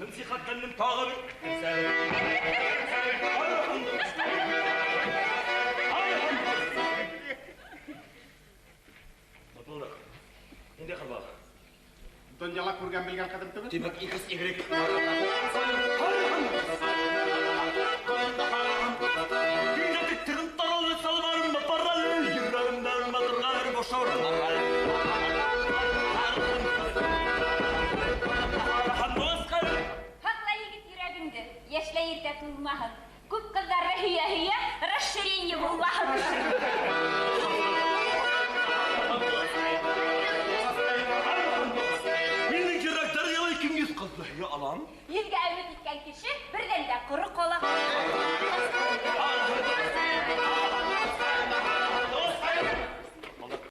Тагы бер. Бапылдык. Нинди кырбак? Дөньяла күргән белгән кадер түгел. Димәк, X, Y. Һакла, егет, йөрәгеңде, яшьләй иртә тулмаһын. Күп кызларны һөя-һөя, расширение булмаһын.